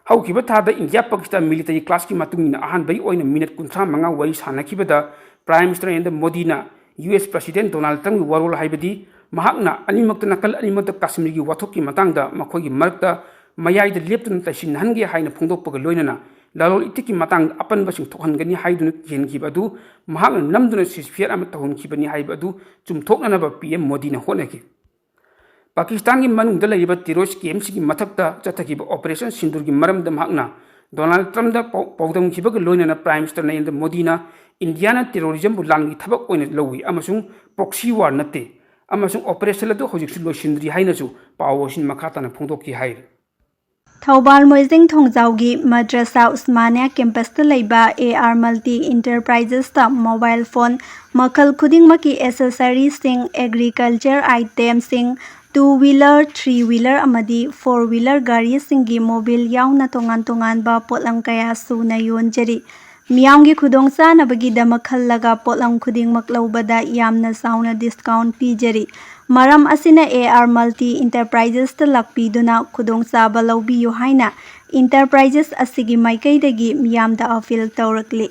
ꯍꯧꯈꯤꯕ ꯊꯥꯗ ꯏꯟꯗꯤꯌꯥ ꯄꯥꯀꯤꯁꯇꯥꯟ ꯃꯤꯂꯤꯇꯔꯤ ꯀ꯭ꯂꯥꯁꯀꯤ ꯃꯇꯨꯡ ꯏꯟꯅ ꯑꯍꯥꯟꯕꯒꯤ ꯑꯣꯏꯅ ꯃꯤꯅꯠ ꯀꯨꯟꯊ꯭ꯔꯥ ꯃꯉꯥ ꯋꯥꯔꯤ ꯁꯥꯟꯅꯈꯤꯕꯗ ꯄ꯭ꯔꯥꯏꯝ ꯃꯤꯅꯤꯁꯇꯔ ꯅꯔꯦꯟꯗ꯭ꯔ ꯃꯣꯗꯤꯅ ꯌꯨ ꯑꯦꯁ ꯄ꯭ꯔꯁꯤꯗꯦꯟ ꯗꯣꯅꯥꯜꯗ ꯇ꯭ꯔꯝꯞꯀꯤ ꯋꯥꯔꯣꯜ, ꯍꯥꯏꯕꯗꯤ ꯃꯍꯥꯛꯅ ꯑꯅꯤꯃꯛꯇ, ꯅꯥꯀꯜ ꯑꯅꯤꯃꯛꯇ ꯀꯥꯁꯃꯤꯔꯒꯤ ꯋꯥꯊꯣꯛꯀꯤ ꯃꯇꯥꯡꯗ ꯃꯈꯣꯏꯒꯤ ꯃꯔꯛꯇ ꯃꯌꯥꯏꯗ ꯂꯦꯞꯇꯨꯅ ꯇꯩꯁꯤꯟꯅꯍꯟꯒꯦ ꯍꯥꯏꯅ ꯐꯣꯡꯗꯣꯛꯄꯒ ꯂꯣꯏꯅꯅ ꯂꯂꯣꯟ ꯏꯇꯤꯛꯀꯤ ꯃꯇꯥꯡꯗ ꯑꯄꯟꯕꯁꯤꯡ ꯊꯣꯛꯍꯟꯒꯅꯤ ꯍꯥꯏꯗꯨꯅ ꯀꯤꯍꯟꯈꯤꯕ ꯑꯗꯨ ꯃꯍꯥꯛꯅ ꯅꯝꯗꯨꯅ ꯁꯤꯁꯐꯤꯌꯔ ꯑꯃ ꯇꯧꯍꯟꯈꯤꯕꯅꯤ ꯍꯥꯏꯕ ꯑꯗꯨ ꯆꯨꯝꯊꯣꯛꯅꯅꯕ ꯄꯤ ꯑꯦꯝ ꯃꯣꯗꯤꯅ ꯍꯣꯠꯅꯈꯤ꯫ ꯄꯥꯀꯤꯁꯇꯥꯟꯒꯤ ꯃꯅꯨꯡꯗ ꯂꯩꯔꯤꯕ ꯇꯦꯔꯣꯔꯤꯁ ꯀꯦꯝꯞꯁꯤꯡꯒꯤ ꯃꯊꯛꯇ ꯆꯠꯊꯈꯤꯕ ꯑꯣꯄꯔꯦꯁꯟ ꯁꯤꯟꯗꯨꯔꯒꯤ ꯃꯔꯝꯗ ꯃꯍꯥꯛꯅ ꯗꯣꯅꯥꯜꯗ ꯇ꯭ꯔꯝꯞꯇ ꯄꯥꯎ-, ꯄꯥꯎꯗꯝꯈꯤꯕꯒ ꯂꯣꯏꯅꯅ ꯄ꯭ꯔꯥꯏꯝ ꯃꯤꯅꯤꯁꯇꯔ ꯅꯔꯦꯟꯗ꯭ꯔ ꯃꯣꯗꯤꯅ ꯏꯟꯗꯤꯌꯥꯅ ꯇꯦꯔꯣꯔꯤꯖꯝꯕꯨ ꯂꯥꯟꯒꯤ ꯊꯕꯛ ꯑꯣꯏꯅ ꯂꯧꯏ ꯑꯃꯁꯨꯡ ꯄ꯭ꯔꯣꯛꯁꯤ ꯋꯥꯔ ꯅꯠꯇꯦ ꯑꯃꯁꯨꯡ ꯑꯣꯄꯔꯦꯁꯟ ꯑꯗꯨ ꯍꯧꯖꯤꯛꯁꯨ ꯂꯣꯏꯁꯤꯟꯗ꯭ꯔꯤ ꯍꯥꯏꯅꯁꯨ ꯄꯥꯎ ꯑꯁꯤꯅ ꯃꯈꯥ ꯇꯥꯅ ꯐꯣꯡꯗꯣꯛꯈꯤ ꯍꯥꯏꯔꯤ꯫ ꯊꯧꯕꯥꯜ ꯃꯣꯏꯖꯤꯡ ꯊꯣꯡꯖꯥꯎꯒꯤ ꯃꯗ꯭ꯔꯁꯥ ꯎꯁꯃꯥꯅꯤꯌꯥ ꯀꯦꯝꯄꯁꯇ ꯂꯩꯕ ꯑꯦ ꯑꯥꯔ ꯃꯜꯇꯤ ꯏꯟꯇꯔꯄ꯭ꯔꯥꯏꯖꯦꯁꯇ ꯃꯣꯕꯥꯏꯜ ꯐꯣꯟ ꯃꯈꯜ ꯈꯨꯗꯤꯡꯃꯛꯀꯤ ꯑꯦꯁꯦꯁꯔꯤꯁꯤꯡ, ꯑꯦꯒ꯭ꯔꯤꯀꯜꯆꯔ ꯑꯥꯏꯇꯦꯝꯁꯤꯡ, ꯇꯨ ꯋꯤꯂꯔ, ꯊ꯭ꯔꯤ ꯋꯤꯂꯔ ꯑꯃꯗꯤ ꯐꯣꯔ ꯋꯤꯂꯔ ꯒꯥꯔꯤꯁꯤꯡꯒꯤ ꯃꯣꯕꯤꯜ ꯌꯥꯎꯅ ꯇꯣꯉꯥꯟ ꯇꯣꯉꯥꯟꯕ ꯄꯣꯠꯂꯝ ꯀꯌꯥ ꯁꯨꯅ ꯌꯣꯟꯖꯔꯤ꯫ ꯃꯤꯌꯥꯝꯒꯤ ꯈꯨꯗꯣꯡꯆꯥꯅꯕꯒꯤꯗꯃꯛ ꯈꯜꯂꯒ ꯄꯣꯠꯂꯝ ꯈꯨꯗꯤꯡꯃꯛ ꯂꯧꯕꯗ ꯌꯥꯝꯅ ꯆꯥꯎꯅ ꯗꯤꯁꯀꯥꯎꯟ ꯄꯤꯖꯔꯤ꯫ ꯃꯔꯝ ꯑꯁꯤꯅ ꯑꯦ ꯑꯥꯔ ꯃꯜꯇꯤ ꯏꯟꯇꯔꯄ꯭ꯔꯥꯏꯖꯦꯁꯇ ꯂꯥꯛꯄꯤꯗꯨꯅ ꯈꯨꯗꯣꯡꯆꯥꯕ ꯂꯧꯕꯤꯌꯨ ꯍꯥꯏꯅ ꯏꯟꯇꯔꯄ꯭ꯔꯥꯏꯖꯦꯁ ꯑꯁꯤꯒꯤ ꯃꯥꯏꯀꯩꯗꯒꯤ ꯃꯤꯌꯥꯝꯗ ꯑꯄꯤꯜ ꯇꯧꯔꯛꯂꯤ꯫